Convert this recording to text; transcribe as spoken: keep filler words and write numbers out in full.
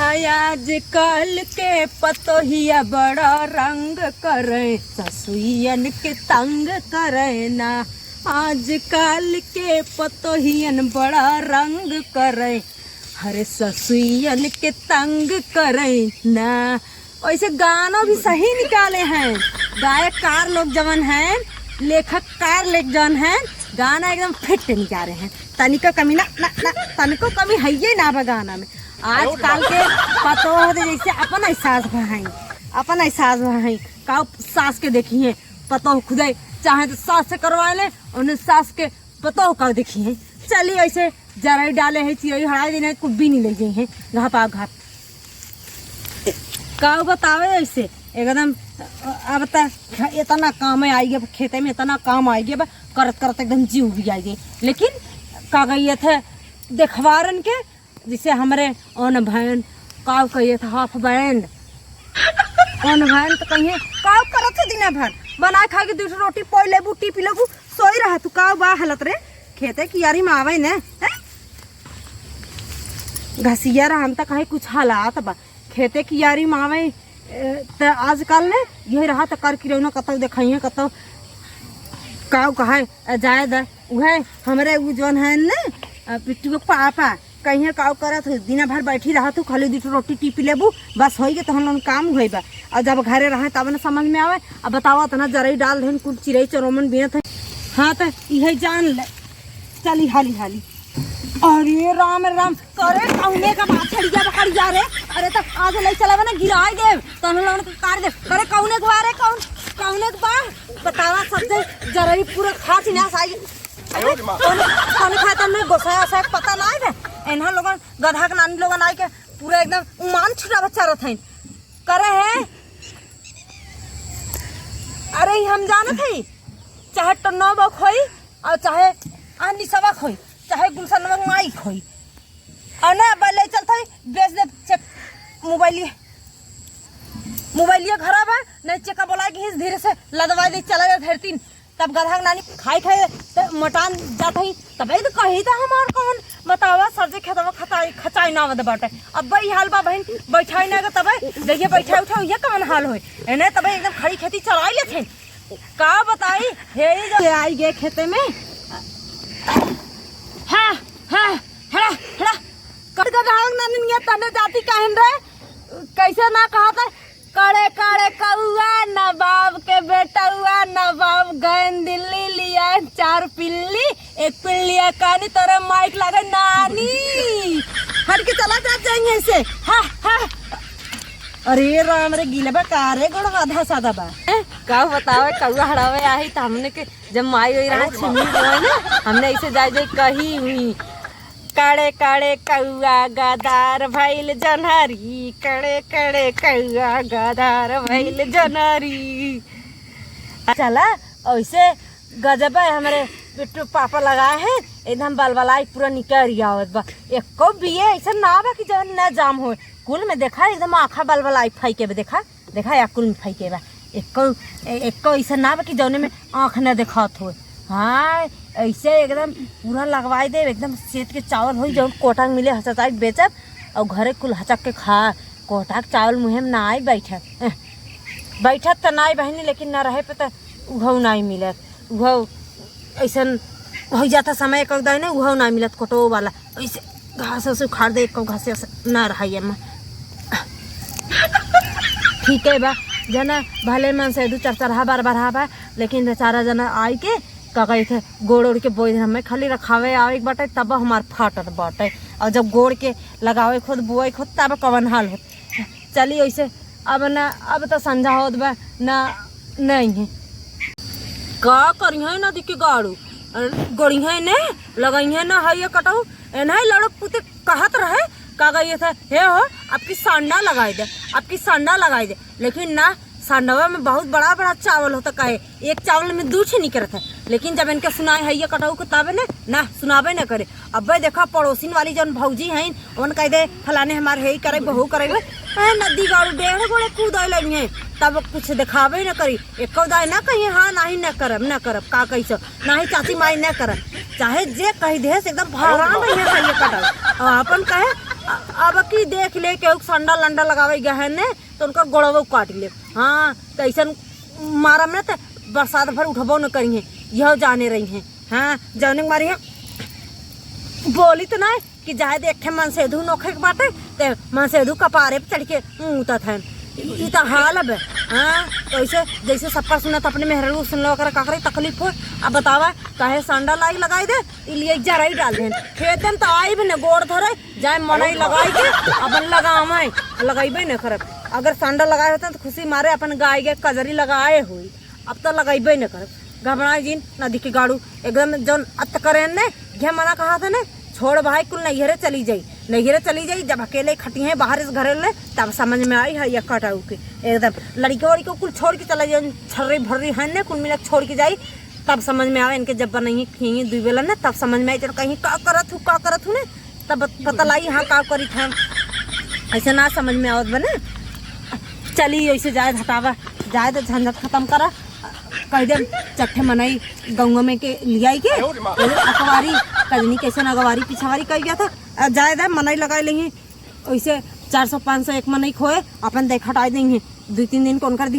आजकल के पतोहिया बड़ा रंग करे, ससुइयन के तंग करे ना। आजकल के पतोहियन बड़ा रंग करे, हरे ससुइयन के तंग करे ना। वैसे गाना भी सही निकाले हैं, गायककार लोग जवन हैं, लेखककार लोग जवन हैं, गाना एकदम फिट निकाले हैं। तनिको कमी ना, ना, ना, तनिको कमी है ये ना बा गाना में। आजकल के पतोह दे जैसे अपन एहसास भाई, अपन एहसास भाई, का सास के देखी है, पतोह खुदे चाहे तो सास से करवा ले, उन्हें सास के पतोह का देखी है। चली ऐसे जरई डाले है, चिरई हराई देने, कुछ भी नहीं ले गई है, घापा घाप। का बतावे ऐसे एकदम। अब त इतना काम है आई गया खेते में, इतना काम आई गया बा, करत करत एकदम जीव भी आई गई। लेकिन का गई थे देखवारन के, जैसे हमरे ओन भैन, काव कहिए था हाफ बैंड, ओन भैन तो कहिए काव करत है दिना भर, बनाए खा के दू ठो रोटी पोई लेबू, टीपी लेबू, सोई रहा तू, काव बा हालत रे। खेते कियारी में आवे ने, हैं? घसिया रहा हम त कहे कुछ हालात बा, खेते कियारी में आवे। ए, त आजकल ने यही रहा त कर किरौना कतौ देखइहे, कतौ काव कहे, ए, जाए द। उहे हमरे उ जौन है ने, अ, पिट्टू के पापा, कहिए काव करत हो, दिना भर बैठी रहत हो, खाली दू ठो रोटी टीपी लेबू, बस होई गे, तोहन लोगन काम होई बा। और जब घरे रहे तब न समझ में आवे। अब बतावा, इतना जरई डाल देन, कुल चिरई चरोमन बिनत है। हाँ, त इहे जान ले, चली हाली हाली। अरे राम राम, करे कौने का बात छड़िया बकड़िया रे? अरे त आज ले चलावे ना, गिराए देब, तोहन लोगन के काट देब। करे कौने के बा रे, कौन, कौने के बा? बतावा, सब जरई पूरा खा छिनास आई। अरे, कौन, कौन खाए तब में गोसाई ओसाई के पता ना है। एन्हा लोगन गधा के नानी लोगन आई के पूरा एकदम उमान छुटावत चारत हईन। करे है। अरे, ई हम जानत हई, चाहे टन्नौ बक होई और चाहे आनी सबक होई, चाहे गुलशनवा के माइक होई। और ना, अब ले चलत हई, बेच दे चेक मोबाइलिया। मोबाइलिया खराब है, नहीं चेका बोला कि धीरे से लदवा दे, चला जा धरती। तब गधा के नानी खाई खाई त मोटान जात हई, तबे तो कही त हमार कौन बतावा, सब्जी खेतवा खचाई, खचाई ना आवत बाटे। अब ई हाल बा बहिन, बैठाई ना के तबे, देखिए बैठाई उठाई, ये कौन हाल होई? एने तबे एकदम खड़ी खेती चराई लेत हई। का बताई, हे ई जो आई गे खेते में। हाँ, हाँ, हड़ा, हड़ा। कट गधा के नानी निया तने जाती कहन रे, कैसे ना कहा था, कड़े कड़े कौआ नवाब के बेटौआ, नवाब गए दिल्ली, लिया चार पिल्ली, एक पिल्लिया कानी तोरे माइक लागे नानी। हट के चला जात जाएंगे ऐसे। हा, हा। अरे राम रे, गीले बा का रे, गोड़वा आधा सादा बा। हैं? का बतावे, कौआ हड़ावे आही त हमने के जब माई होई रहा छिमी बोए ना, हमने ऐसे जाए जाए कही हुई। काड़े काड़े कौआ गदार भइल जनहरी, काड़े काड़े कौआ गदार भइल जनहरी। चला, ऐसे गजब है हमरे बिट्टू पापा लगाए हैं, एकदम बलबलाई पूरा निकल आवत बा। एको बिये ऐसा ना बा कि जवन ना जाम होए। कुल में देखा एकदम आँखा बलबलाई फैके बा, देखा। देखा, या कुल में फैके बा। एको, ए-, एको ऐसा ना बा कि जौने में आँख ना देखात होए। हाँ, ऐसे एकदम पूरा लगवाई देब, एकदम सेत के चावल होई, जौन कोटा में मिले, हचकाई बेचब और घरे कुल हचक के खा। कोटा के चावल मुँहे में ना आई बैठत। एह, बैठत त ना आई बहिनी, लेकिन ना रहे पे त उहौ ना आई मिलत। उहौ ऐसन हो जाता समय, एक दाई ना उहौ ना मिलत, कोटो वाला। ऐसे घास से उखाड़ दे, एको घास से ना रहा ये में। ठीक है बा, जना भले मन से दू चार चरहा बार बढ़ा बा, लेकिन बेचारा जना आई के का कही थे, गोड़ ओड़ के बोई दे, हमें खाली रखावे आवे के बाटे, तब हमार फाटत बाटे। और जब गोड़ के लगावे खुद, बोए खुद, तब कवन हाल होत। चली ऐसे, अब ना, अब तो संझा होत बा ना, नहीं है। का करिहे नदी के गाड़ू, गड़िहे ने, लगइहे ना है ये कटऊ, एनहे लड़क पुते कहत रहे, का गई था, "हे हो, आपकी सांडा लगाई दे, आपकी सांडा लगाई दे।" लेकिन ना, सांडवा में बहुत बड़ा बड़ा चावल होता, काहे एक चावल में दू छे निकलत है। लेकिन जब इनके सुनाए है ये कटऊ के, तब ने ना सुनाबे न करे। अब्बे देखा, पड़ोसिन वाली जौन भौजी हैं, उन कह दे, "फलाने हमार हे ही करे, बहू करे।" ए, नदी गाड़ू डेढ़ गोड़े कूदे लगी हैं, तब कुछ दिखाबे न करी। एको दाई ना कहिए, "हाँ, नाही, न करब, न करब, का कैसे, नाही चाची माई, न करब।" चाहे जे कही दे, से एकदम भरान रही है, खाइए कटल। और अपन कहे, अब की देख ले, केहू संडा लंडा लगावे गए हैं ने, तो उनका गोड़वा काट ले। हाँ, तो ऐसन मारा में तो बरसात भर उठबो न करी है, यह जाने रही है। हाँ, जाने के मारी है, बोली तो ना कि जाए दे, एक ठे मनसेधु नोखे के बाटे, ते मनसेधु कपारे पे चढ़ के मुतत है। ई तो हाल अब, हाँ, तो ऐसे जैसे सबका सुनत अपने मेहरारू सुन लो, ओकरा का करे तकलीफ हो। अब बतावा, काहे संडा लाई लगाई दे, ई लिए जराई डाल देन। खेतन तो आई भी न गोड़ धरे, जाए मनई लगाई के अपन लगावे, लगैबे न करब। अगर संडा लगाए होते तो खुशी मारे अपन गाय के कजरी लगाए हुई, अब तो लगैबे न करब। घबराए जिन, नदी के गाड़ू एकदम जौन अत करेन ने, घे मना कहा था ने, छोड़ भाई, कुल नैहरे चली जाई, नैहरे चली जाई। जब अकेले खटी हैं बाहर इस घरे ले, तब समझ में आई है ये कटाऊ के। एकदम लड़के वड़के कुल छोड़ के चला जाई, छर्री भर्री है ने, कुल मिला के छोड़ के जाई। तब समझ में आवे इनके, जब बनाई खिएंगे दुई बेला ने, तब समझ में आई, चल कहीं का करत हूँ, का करत हूँ ने, तब पता लाई हाँ का करी था। ऐसे ना समझ में आवत बने। चली ऐसे जाए, हटावा, जाए तो झंझट खत्म करा। कह दे चट्ठे मनई गौवा में के लियाई के अकवारी, कजनी कैसे अगवारी पिछवारी कह गया था। आ, जाए दे, मनई लगाए लेंगे। ऐसे चार सौ पाँच सौ एक मनई खोए, अपन देख हटाए देंगे। दो तीन दिन कौन कर दिया।